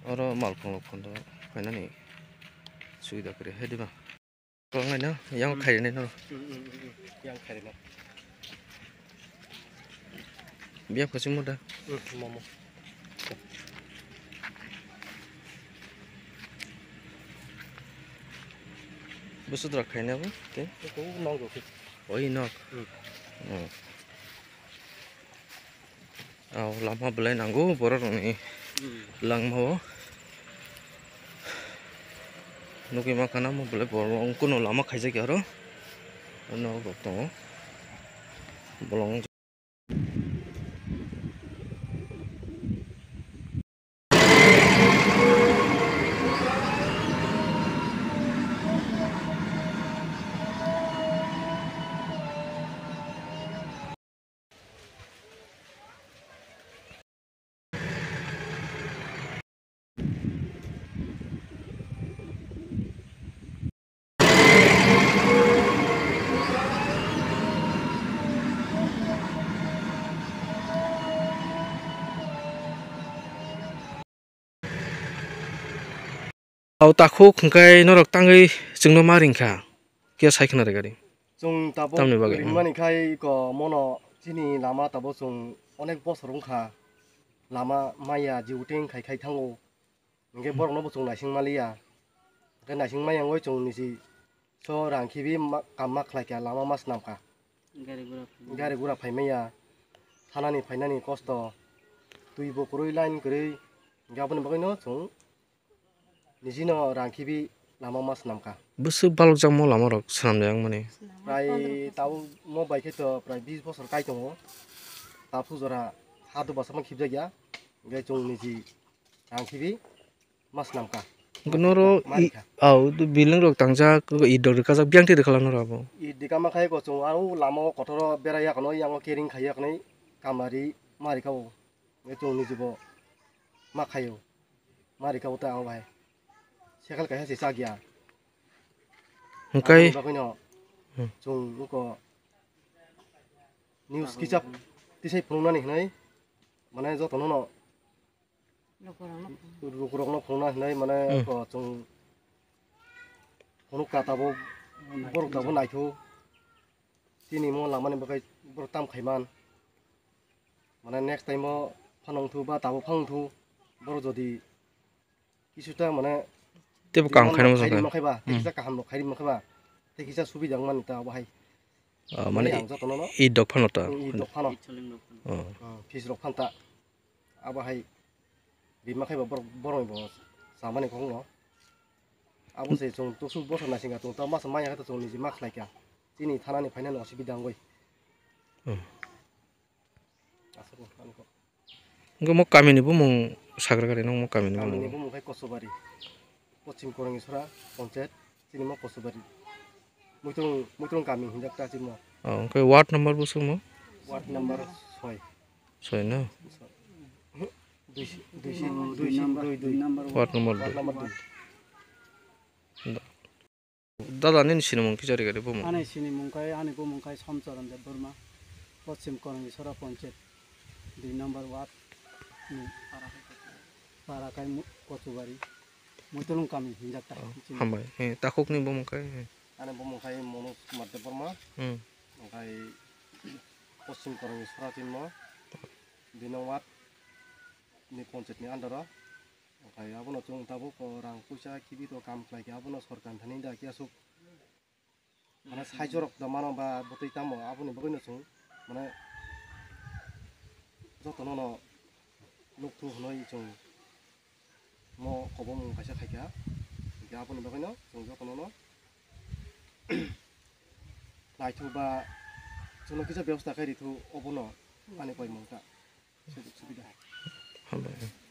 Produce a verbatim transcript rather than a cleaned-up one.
Oro malkhung lokhon do phainani suida kwrwi hai diba. Kwbangma no yang khairani no. Yang khairani. Biya kwchwng mo da. Momo. Bwswk dwra khaina bo tei? Eko nok rok. Oi nok. Hmm. Hmm. Aw lama belai nango borok rokni langma o. Nugui mankha na mo belai borok rok kuno lama khaijak ya oro. Nok rok tongo. Bolong. Au takhuk hwnkhe norok tangwi chwngno ma ringkha, khe sai khna rwgadi. Chwng tabuk tamni bagwi, hmm, ringmani khai ko mono chini lama tabuk chwng onek bosor wngkha, lama maya jiuting khai khai thango. Hwnkhe borokno bo chwng naising maliya. Hwnkhe naising maya wngwi chwng nisi so rang khibi ma-, kam ma khlai kha, lama ma swnam kha. Gari gura phai maya. Gari gura phai maya. Thanani phainani kosto. Twi bo kwrwi line kwrwi. Hwnkhe aboni bagwino chwng nijino rang khibi lama ma swnam kha. Bwswk balokjakma lamarok swnamjak mani. Prai tabuk mo bai khe to prai bis bosor kai tongo. Tabuk jora ha do bwsakma khibjak ya. Hwnkhe chwng niji Rang khibi ma swnam kha. Hwnkhe noro ma i-, rikha. Au, building rok tangjak, id rok rwkajak, biyang twi rwkhala noro abo. Id rwkama khai kochwng, aro lama o kotor o bera yakono, yango kering khai yakono, kamari ma rikha o. Chwng niji bo ma khaio. Ma rikha o ta ang bai. Sekal kaisa se chak ya. Hwnkhe aboni bagwino hmm, chwng nuko news kisa tisai phunuknani hinwi, mane jotono no Lukurokno phunukna hinwi mane hmm, ko chwng phunuk ka tabuk borok tabuk naithu. Tini mo lamani bagwi borok tam khaiman. Mane next time o phano wngthu ba tabuk phano wngthu borok jodi kisuta mane teibo kaham khaina muchung kha. Khairi mankha ba, hmm, kisa kaham rok khairi mankha ba, tei kisa subida wngmani ta obo hai. Ah, mane ang jotono no i dok phano ta. I dok phano. Oh. Hmm, fees rok phan ta. Abo hai rima khai ba borok, borok ni bo samani kok no. Abo se chwng tusuk bosor naising ka chwng ta masa maya khe chwng niji ma khlai kha. Chini thana ni phainani osubida wngwi. Hmm. Aswk no ani kok. Hwnkhe mo kamini bumung sagra gari nang mo kamini bumung. Kamini bumung khai Kosubari. Poschim Korangisora Ponchayat, chini mo Kosubari. Muitrung, Muitrung kami hinjak ta chini mo. Oh, hwnkhe ward number bwswk mo? Ward number soi. Soi na? Soi. Dui, dui, dui, dui, dui. Ward number dui. Ward number dui. Da-, dada nini sinimung kisa rwgadi bumung. Ani sinimung khai, ani bumung khai Somchoron Debbarma, Poschim Korangisora Ponchayat, dui number ward ni para khai Mu-, Kochubari, Muitulung kami hinjak ta. Oh, chini. Hambai. Eh, takhukni bumung khai, eh. Ani bumung khai Manoj Kumar Debbarma. Hmm. Omohai Poschim Korangisora chini mo, dui number ward ni Ponchayat ni under o. Omohai abono chwng tabuk rang puisa khibi to kam khlai khe abono sorkar thani da khe aswk. Mane saichorok da mano ba bwtwi tamo aboni bagwino chwng mane jotono no nukthu hwnwi chwng mo kobomung kaisa khaikha. Hwnkhe aboni bagwino chwng jotono no naithu ba chwngno kisa bebosta khai rithu obono ani koimung ta. Sujog subida. Hambai.